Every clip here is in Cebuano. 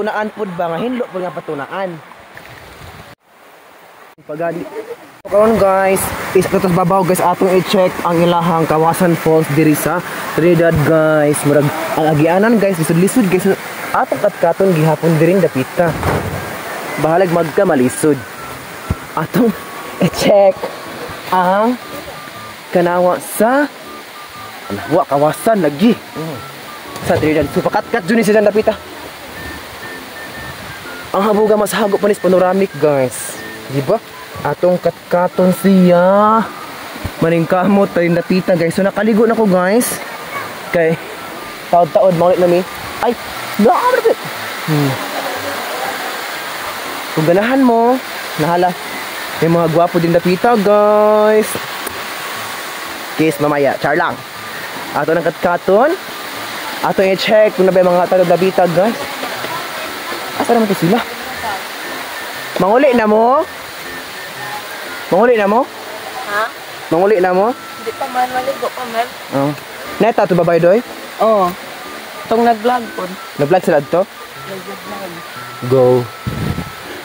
tunaan pud ba nga hinlo pud nga patunaan. Pagani. Karon guys, is ato sa babaw guys, atong i-check ang ilahang Kawasan Falls diri sa Trinidad guys. Murag ang agianan guys, lisod-lisod guys. Atong katkaton gihapon diri dapita. Bahalag magka malisod. Atong i-check ang kanawa sa wa kawasan lagi. Sa Trinidad. So pakatkat jud ni sila dapita. Ang habuga mas hago pa ni panoramic guys. Di ba? Atong katkaton siya. Maningkamot tayo napita guys. So nakaligo na ko guys. Kay taod-taod maulit na mi. Ay, naamit. Kung ganahan mo, nahala. May mga gwapo din napita guys. Kiss mamaya, char lang. Ato ng katkaton. Ato i-check kung na ba yung mga taga dapita guys. Asa naman to sila? Manguli na mo? Manguli na mo? Ha? Manguli na mo? Hindi pa man, maligo pa man. Oh. Neta to babay doy? Oo. Itong nag-vlog po. Nag-vlog sila dito? Nag-vlog. Go.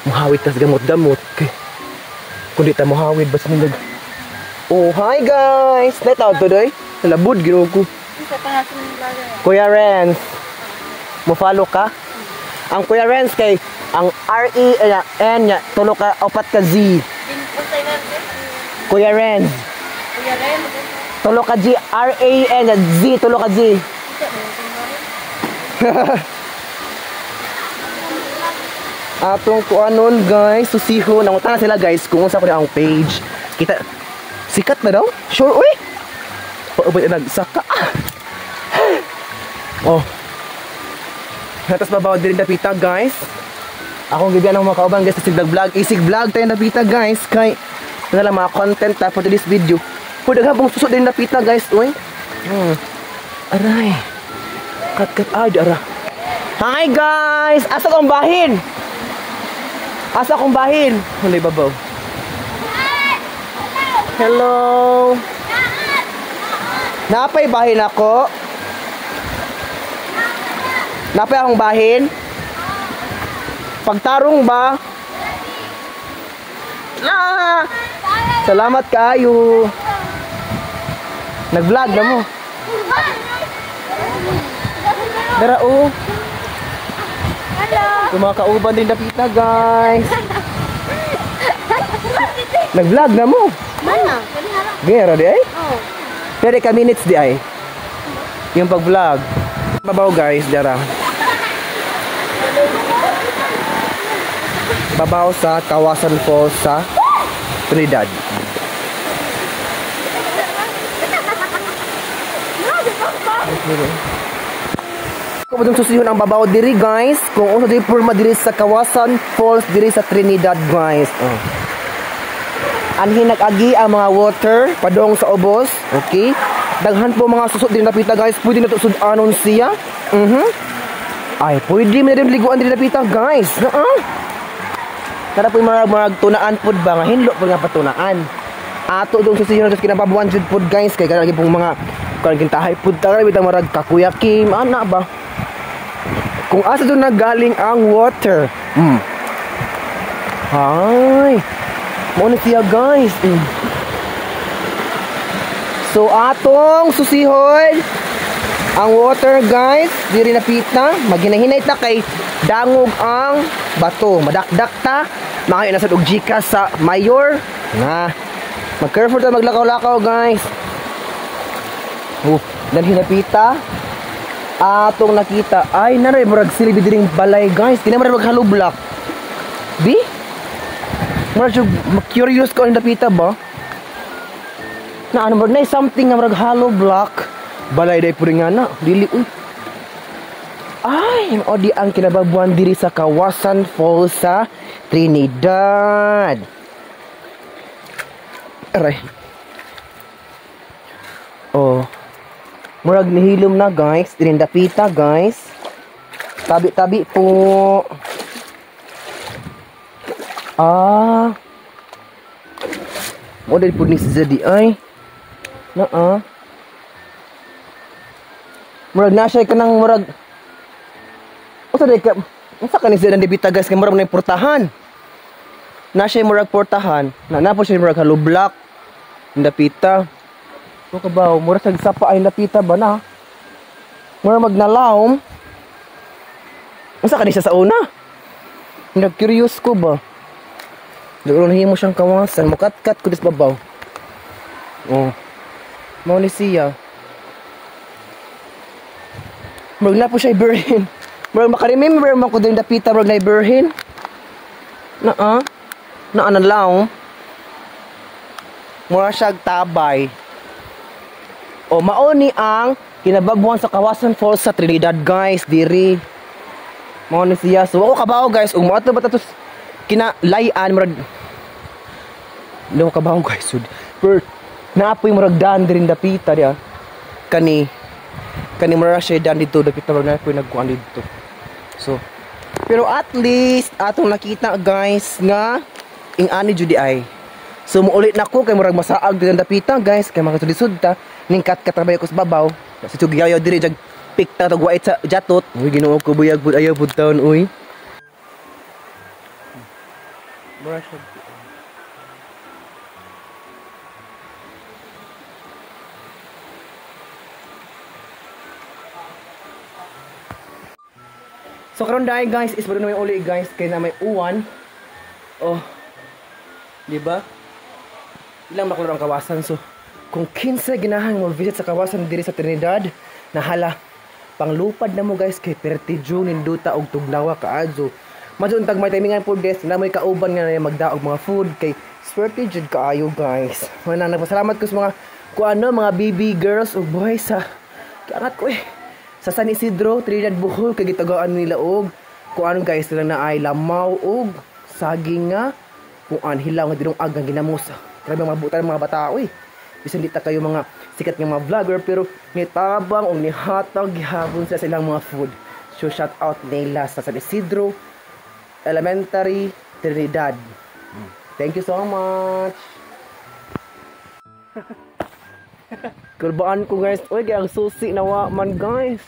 Muhawid tas gamot-gamot. Kay kundi ta muhawid basta nag. Oh, hi guys. Neta to doy? Nalabod ginoo ko. Isa pa natin yung vlogger. Kuya Renz. Mo follow ka? Ang Kuya Renz kay ang R E N nya tulo ka upat ka Z. Kuya Renz. Kuya Renz. Tulo ka G R A N Z tulo ka G. Atong kuanon guys, susiho nangutana sila guys kung unsa ko ang page. Kita sikat na daw? Sure uy. Paubay na nagsaka. Oh. Natas babaw diri dapita guys. Akong gibian ang mga kauban guys sa vlog vlog, isig vlog tayo dapita guys kay na lang mga content ta for this video. Pud daghan pong susod din dapita guys uy. Aray. Kat kat ay ara. Hi guys, asa kong bahin? Asa kong bahin? Hulay babaw. Hello. Napay bahin ako? Napay akong bahin? Pagtarong ba? Ah! Salamat kayo. Nag-vlog na mo. Dara oh. Hello. Kumakauban din dapita guys. Nag-vlog na mo. Mana? Gera di ay? Oh. Pero ka minutes di ay. Yung pag-vlog. Babaw guys, dara. Babaw sa Kawasan Falls sa Trinidad. Kung itong susihon ang babaw diri guys, kung unsa diri porma diri sa Kawasan Falls diri sa Trinidad guys. Oh. Anhi nag-agi ang mga water padong sa ubos, okay? Daghan po mga susod diri napita guys, pwede na to sud-anon siya. Ay, pwede man din liguan diri napita guys. Tara po yung mga tunaan pod ba nga hinlo pod nga patunaan. Ato dong susihon sa kinababuan jud pod guys kay kanang pong mga kanang kintahay pod ta bitang marag kakuya Kim ana ba. Kung asa doon nagaling ang water. Hi. Mo ni siya guys. So atong susihon ang water guys, diri napita, maghinay-hinay ta kay dangog ang bato, madakdak ta, makayo na sad og GCash sa mayor. Na. Mag-careful ta maglakaw-lakaw guys. Oh, dan hinapita atong nakita ay naray murag silbi diring balay guys. Di na murag maghalublak. Bi? Murag curious ko ang napita ba? Na ano murag na something nga murag hollow block. Balay day pud nga na, dili uy. Ay, o di ang kinababuan diri sa Kawasan Falls sa Trinidad. Aray. Oh. Murag nihilom na guys, dinindapita guys. Tabi-tabi po. Ah. Model pud ni si Zedi ay. Naa. Murag na siya kanang murag. Usa day ka Unsa kani siya dapita guys kay murag na portahan. Na siya murag portahan, na po siya murag halublak. Dapita. Ko kabaw, murag sa sapa ay dapita ba na? Murag magnalawom. Unsa kani siya sa una? Nag-curious ko ba? Doon himo siyang kawasan, mukatkat ko dis babaw. Oh. Mao ni siya. Murag na po siya iberhin. Murag makaremember man ko din dapita murag na iberhin. Naa. Naa na lang. Mura siya tabay. O mao ni ang kinabagbuhan sa Kawasan Falls sa Trinidad guys, diri. Mao ni siya. So ako kabaw guys, ug moadto ba tatos kinalayan murag no kabaw guys. So, pero naapoy murag daan diri dapita diya. Kani mura siya daan dito dapita murag naapoy nagkuan dito. So pero at least atong nakita guys nga ing-ani jud ay. So muulit na ko kay murag masaag diri dapita guys kay makasud-sud ta ning kat-katrabay ko sa babaw. Sa tugiyaw diri jag pikta tag wait sa jatot. Uy Ginoo ko buyag pud ayaw pud taon uy. Mura siya. So karon dai guys is baro na may uli guys kay na may uwan. Oh. Di ba? Ilang maklaro ang kawasan. So kung kinsa ginahan mo visit sa kawasan diri sa Trinidad, nahala panglupad na mo guys kay pertidyo ninduta og tugnawa kaadyo. Madyo untag may timingan po des na may kauban nga na magdaog mga food kay swerte jud kaayo guys. Mana nagpasalamat ko sa mga kuano mga BB girls ug boys sa kiangat ko eh. Sa San Isidro, Trinidad, Bohol kay gitagaan nila og kuano guys lang na ay lamaw og saging nga kuan hilaw nga dinong agang ginamos. Grabe ang mabutan mga bata oy. Bisan di ta kayo mga sikat nga mga vlogger pero nitabang og nihatag gihapon sila sa ilang mga food. So shout out nila sa San Isidro Elementary, Trinidad. Thank you so much. Kulbaan ko guys. Uy, kaya ang susi nawa man guys.